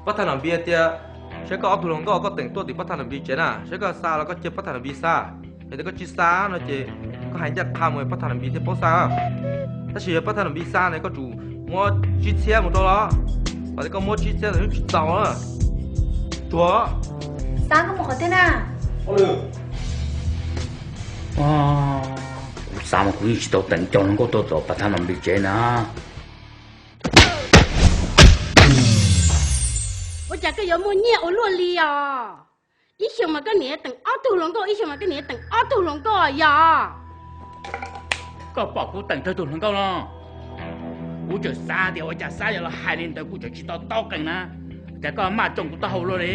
Pab thaj Nom Npiv tias, saib koj ob tug hluas nkauj koj teem tuaj tim pab thaj Nom Npiv tsev na, saib koj xa los koj cia pab thaj Nom Npiv xa. Yog tias koj tsis xa no ces koj hais ncaj qha mus pab thaj Nom Npiv thiaj paub xa. Tab sis yog pab thaj Nom Npiv xa no koj tsum muab tsib txhiab mus rau los, thaum tias koj muab tsib txhiab ntawd tsis txaus na. Tsuag. Xav koj mus qhov twg na? Kuv xav mas kuv yeej tsis tau teem cov hluas nkauj tuaj tom pab thaj Nom Npiv tsev na. Ua cas koj yuav muaj nyiaj ua luaj li os? Ib xyoos mas koj niam teem ob tug hluas nkauj, ib xyoos mas koj niam teem ob tug hluas nkauj yog? Koj pom kuv teem tau tug hluas nkauj no? Kuv tseem xav tias ua cas Xab yuav los hais li ntawd, kuv tseem tsis tau taub qees na, cas koj maj tsoo kuv taub hau luaj li.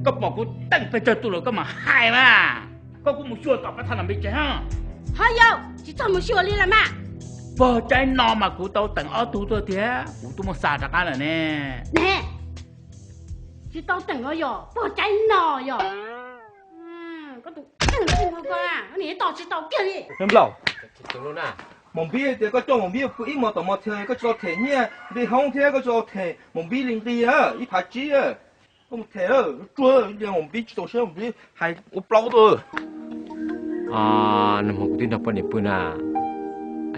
Koj pom kuv teem pes tsawg tus lawm koj mam hais mas. Koj kuj mus xyuas tom pab thaj Nom Npiv tsev hab. Ho yog tsis txog mus xyuas li lawm mas. Pog Caib no mas kuv tau teem ob tug tuaj thiab kuv twb muab xa rov qab lawm ne. Ne, tsis tau teem los yog pog Caib no yog? Koj tus teem ua koj, koj niam tos tsis tau kiag li. Nplaum, Maum Npib tias koj coj Maum Npib pw ib hmos tom mos thiaj koj tsis tau them nyiaj nqi hoob thiab koj tsis tau them Maum Npib li nqi ib phav tsib. Koj mus them, tsuag, Maum Npib tsis txaus siab, Maum Npib hais ua plaub tuaj. Nag hmo kuv twb nrog poj niam pw na,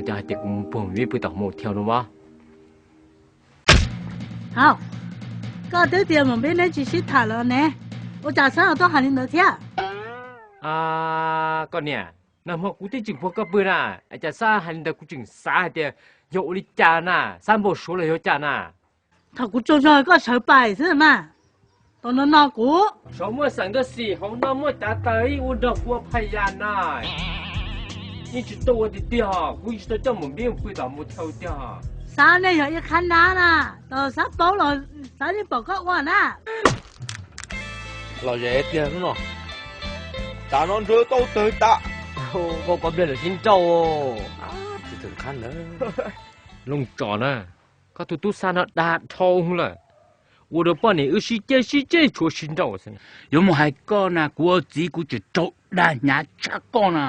cov hais tias kuv mus puag Maum Npib pw tom hmo thiaj no mas. Hauj, koj twb tias Maum Npib neb tsis sib tham los ne, ua cas Xab ho tuaj hais li ntawd thiab? Koj niam, nag hmo kuv twb tseem puag koj pw na, cas Xab hais li ntawd kuv tseem xav hais tias yog ua li cas na, Xab npau suav los yog cas na. Thaum kuv tsaug zog koj sawv pais xwb mas, tau no no kuv. Saum muaj xeem ntawd xim, hauv no muaj cav taws ib ua nrog kuv phaj yas na. Yeej tsis tau ua tiag tiag, kuv yeej tsis tau coj Maum Npib mus pw tom mus thau tiag. Xab nej yog ib qhab nab na, tau Xab paub los Xab yeej pom koj ua na. Los zem tiag hnub no, tas no ntsawg tau tawg tas. Koj koj pliag lawm sib nrauj. Looj tso na, koj tus tub Xab no dag dhau lawm, ua rau poj niam wb sib ceg sib ceg tshuav sib nrauj xwb. Yuav mus hais koj na, kuv ua txiv kuv tseem raug dag hnyav tshaj koj na.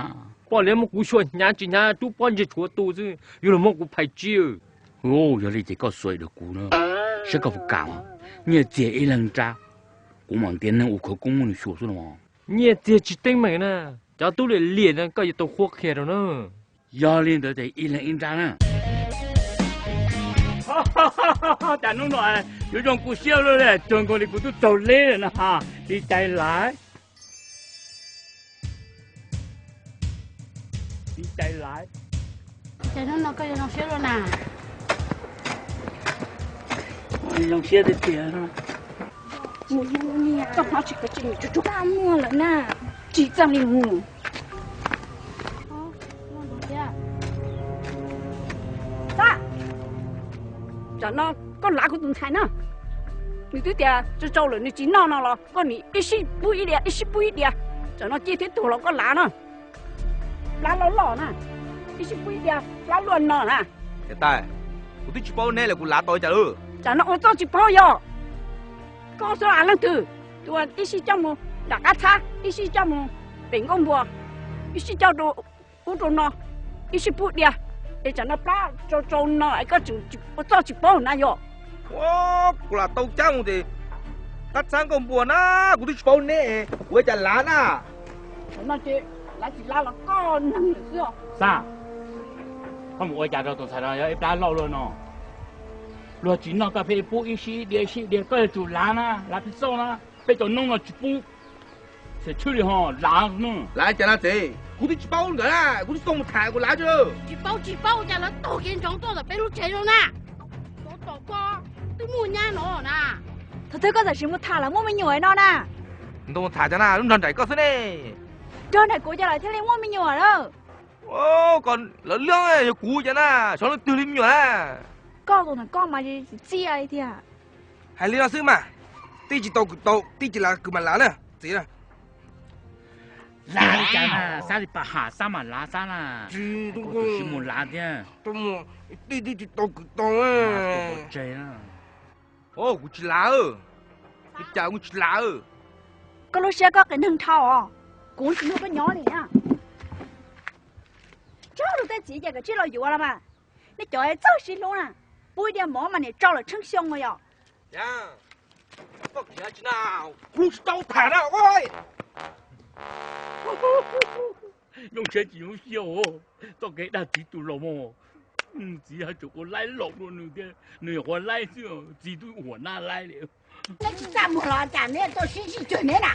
Poj niam muab kuv xyuas hnyav tsis hnyav rub pob ntseg tshuav tu xwb, yuav los muab kuv phais tsib. Yog li ces koj xuav rau kuv na, saib koj puas kam. Nyiaj txiag ib leeg nrab, kuv mam ntiav neeg ua khawv koob muab nws xyuas xwb no. Nyiaj txiag tsis teeb meem na, cov tub liam liam no koj yuav tau qhuab qhia rau na. Yog li ntawd ces ib leeg ib nrab na. Cas hnub no yuav zoo kuv siab luaj li, tsuag nkaus li kuv twb raug leb lawm na. Tiv cai lawm. Tiv cai lawm. Cas hnub no koj yuav zoo siab luaj na? Zoo siab tiag tiag. Mus, koj hnov tsis, koj tsis mus tsuag tsuag muag lawm na. Tsis txawj li mus. Tam no koj lav kuv tus ntxhais na, nws twb tias tsau tsau lawm nws tsis noj no los koj nim ib sij pub ib diav ib sij pub ib diav. Tam no ciaj thiab tuag los koj lav na. Plab loj loj na, ib sij pub ib diav plab luaj no na. Niam tais, kuv twb tsis paub neb lawm kuv lav tau li cas lawm. Tam no ua txuj tsis paub yog koj xwb los leej twg. Tus ib sij coj mus nram qab txhab, ib sij coj mus pem nkauj npua, ib sij coj rau ub rau no, ib sij pub diav, es tam no plab tsau tsau no es koj tseem ua txuj tsis paub na yog. Kuv lam tau cab mus ces qab txhab nkauj npua na, kuv twb tsis paub neb, kuv ua cas lav na. Tam no ces lav tsis lav los koj neeg lawm xwb. Xab, koj mus ua cas rau tus ntxhais no yog ib plab loj luaj no? Luag tsis noj koj pheej pub ib sij ib diav ib sij ib diav, koj yuav tsum lav na, lav peb txoj na, peb cov noob no tsis pub. Txhia tshwj li ho lav no. Lav cas na txiv, kuv twb tsis paub nkawd na, kuv twb tsis tau mus tham kuv lav tsis. Tsis paub tsis paub ua cas lawv taug kev ntsoov tuaj tom peb lub tsev no na. Tom koj twb muaj nyab no na. Thaum twg koj tam sim mus tham lawv muaj me nyuam no na. Ntoo tham cas na, lub nrog nraim koj xwb ne. Nrog nraim kuv cas lawv thiaj li muaj me nyuam lawm. Koj lawv liab yog kuv cas na, xyov leej twg li me nyuam na. Koj tus ntawm koj mas txiaj li tiag. Hais li no xwb mas, tij tsis tau kwv tau, tij tsis lav kwv mas lav na txiv na. Lav li cas na, Xab li pas ham Xab mas lav Xab na. Kuv tus sis mus lav thiab. Tij tij tsis tau kwv tau. Tseg na. Kuv tsis lav, li cas kuv tsis lav. Koj lub siab koj qias neeg dhau os, kuv tsis nrog koj nyob li na. Tso tus tej txiv ces kav tsij los yuav los mas. Nej cov txawj sib hlub na, pub ib diav mov mas niam tso lawm tsheej xyoo no yom. Koj tsis na, kuv tsis tau tham na. Yooj Tsheb tsis zoo siab, txoj kev dag txiv tus laus mog. Txiv yuav tsum ua laib laus dua nws thiab, nws yuav ua laib xwb, txiv twb ua nab laib li. Neb tsis txaj muag los cas neb tuaj sib sib ceg neb na?